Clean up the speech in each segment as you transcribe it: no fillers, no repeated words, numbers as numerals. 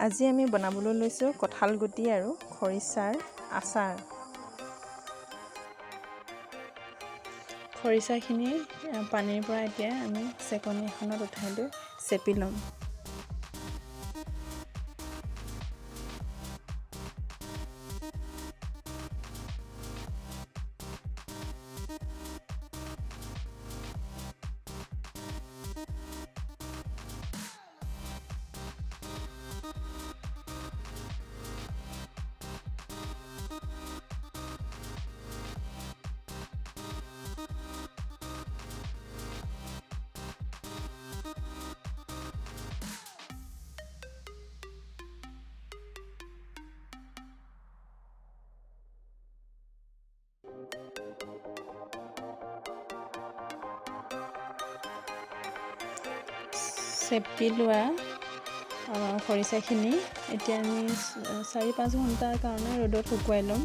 আজি আমি বনাবলৈ লৈছোঁ কঁঠাল গুটি আৰু খৰিচাৰ আচাৰ। খৰিচাখিনি পানীৰ পৰা এতিয়া আমি চেকনি এখনত উঠাই লৈ চেপি ল'ম। চেপি লোৱা খৰিচাখিনি এতিয়া আমি 4-5 ঘণ্টাৰ কাৰণে ৰ'দত শুকুৱাই ল'ম।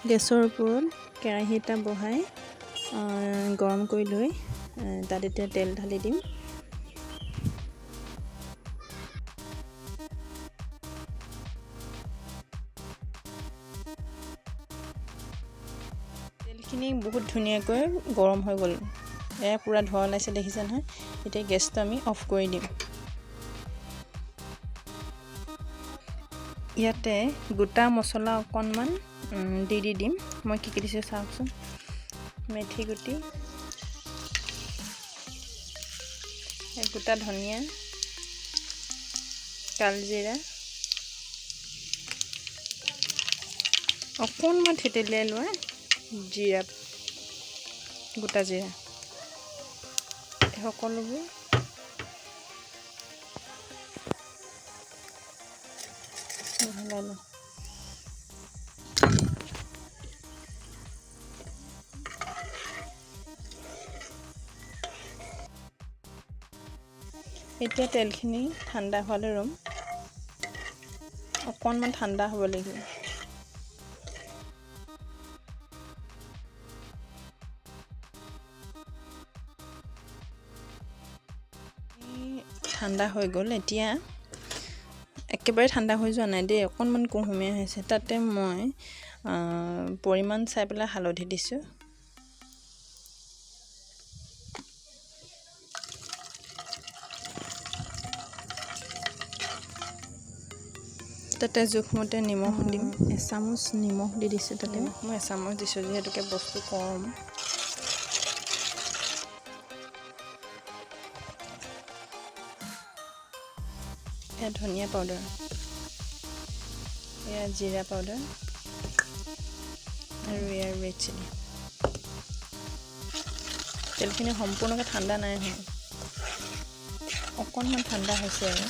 গেছৰ ওপৰত কেৰাহী এটা বহাই গৰম কৰি লৈ তাত এতিয়া তেল ঢালি দিম। তেলখিনি বহুত ধুনীয়াকৈ গৰম হৈ গ'ল, এয়া পূৰা ধোঁৱা ওলাইছে, দেখিছে নহয়। এতিয়া গেছটো আমি অফ কৰি দিম। ইয়াতে গোটা মছলা অকণমান দি দি দিম। মই কি কি দিছোঁ চাওকচোন। মেথি গুটি, গোটা ধনিয়া, কালজিৰা, অকণমান থেতেলিয়াই লোৱা জিৰা, গোটা জিৰা, এই সকলোবোৰ মিহলাই লওঁ। এতিয়া তেলখিনি ঠাণ্ডা হোৱালৈ ৰ'ম, অকণমান ঠাণ্ডা হ'ব লাগিব। ঠাণ্ডা হৈ গ'ল, এতিয়া একেবাৰে ঠাণ্ডা হৈ যোৱা নাই দেই, অকণমান কুহুমীয়া হৈছে। তাতে মই পৰিমাণ চাই পেলাই হালধি দিছোঁ। তাতে জোখমতে নিমখ দিম, এচামুচ নিমখ দি দিছোঁ। তাতে মই এচামুচ দিছোঁ যিহেতুকে বস্তু কম। এয়া ধনিয়া পাউডাৰ, এয়া জিৰা পাউডাৰ আৰু এয়া ৰেড চিলি। তেলখিনি সম্পূৰ্ণকৈ ঠাণ্ডা নাই হোৱা, অকণমান ঠাণ্ডা হৈছে আৰু।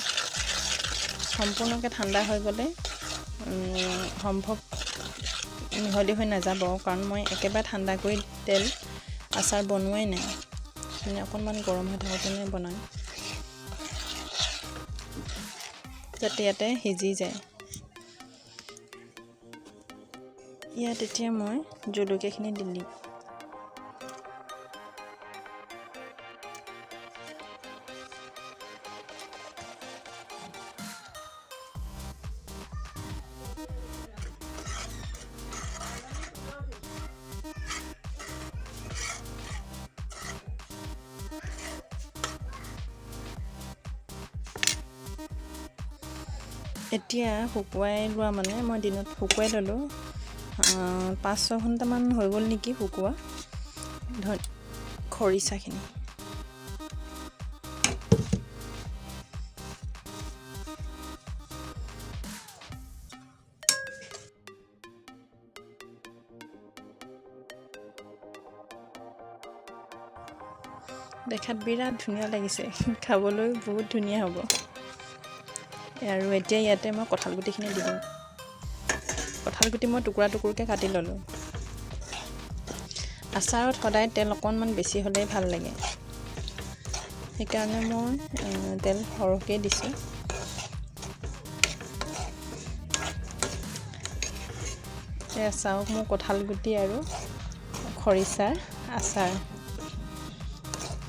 সম্পূৰ্ণকৈ ঠাণ্ডা হৈ গ'লে সম্ভৱ মিহলি হৈ নাযাব, কাৰণ মই একেবাৰে ঠাণ্ডা কৰি তেল আচাৰ বনোৱাই নাই, মানে অকণমান গৰম হৈ থাকোঁতেনে বনাওঁ যাতে ইয়াতে সিজি যায়। ইয়াত এতিয়া মই জলকীয়াখিনি দি দিম। এতিয়া শুকুৱাই লোৱা, মানে মই দিনত শুকুৱাই ল'লোঁ, 5-6 ঘণ্টামান হৈ গ'ল নেকি শুকোৱা খৰিচাখিনি। দেখাত বিৰাট ধুনীয়া লাগিছে, খাবলৈ বহুত ধুনীয়া হ'ব। আৰু এতিয়া ইয়াতে মই কঁঠাল গুটিখিনি দি দিম। কঁঠাল গুটি মই টুকুৰা টুকুৰকৈ কাটি ল'লোঁ। আচাৰত সদায় তেল অকণমান বেছি হ'লেই ভাল লাগে, সেইকাৰণে মই তেল সৰহকৈ দিছোঁ। এয়া চাওক, মোৰ কঁঠাল গুটি আৰু খৰিচাৰ আচাৰ।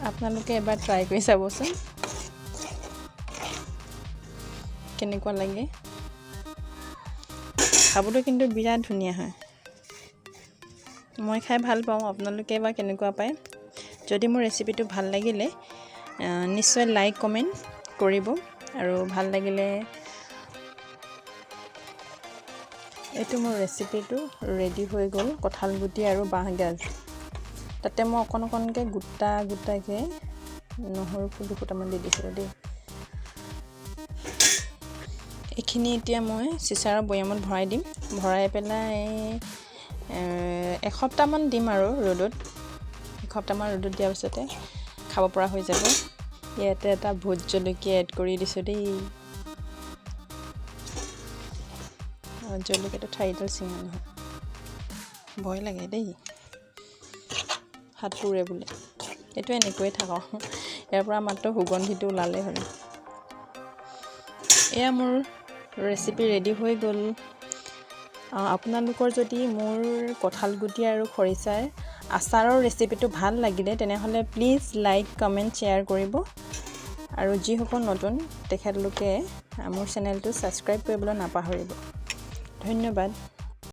আপোনালোকে এবাৰ ট্ৰাই কৰি চাবচোন কেনেকুৱা লাগে। খাবলৈ কিন্তু বিৰাট ধুনীয়া হয়। মই খাই ভাল পাওঁ, আপোনালোকে বা কেনেকুৱা পায়। যদি মোৰ ৰেচিপিটো ভাল লাগিলে নিশ্চয় লাইক কমেণ্ট কৰিব, আৰু ভাল লাগিলে এইটো মোৰ ৰেচিপিটো ৰেডি হৈ গ'ল, কঁঠাল গুটি আৰু বাঁহগাজ। তাতে মই অকণ অকণকৈ গোটা গোটাকৈ নহৰু ফুল দুফুটামান দি দিছিলোঁ দেই। এইখিনি এতিয়া মই চিচাৰৰ বৈয়ামত ভৰাই দিম। ভৰাই পেলাই এসপ্তাহমান দিম আৰু ৰ'দত। এসপ্তাহমান ৰ'দত দিয়াৰ পিছতে খাব পৰা হৈ যাব। ইয়াতে এটা ভোট জলকীয়া এড কৰি দিছোঁ দেই। জলকীয়াটো ঠাৰিডাল ছিঙা নহয়, ভয় লাগে দেই, হাত পুৰে বোলে। এইটো এনেকৈয়ে থাকক, ইয়াৰ পৰা মাত্ৰ সুগন্ধিটো ওলালেই হ'ল। এয়া মোৰ ৰেচিপি ৰেডি হৈ গ'ল। আপোনালোকৰ যদি মোৰ কঁঠাল গুটি আৰু খৰিচাৰ আচাৰৰ ৰেচিপিটো ভাল লাগিলে তেনেহ'লে প্লিজ লাইক কমেণ্ট শ্বেয়াৰ কৰিব, আৰু যিসকল নতুন তেখেতলোকে মোৰ চেনেলটো ছাবস্ক্ৰাইব কৰিবলৈ নাপাহৰিব। ধন্যবাদ।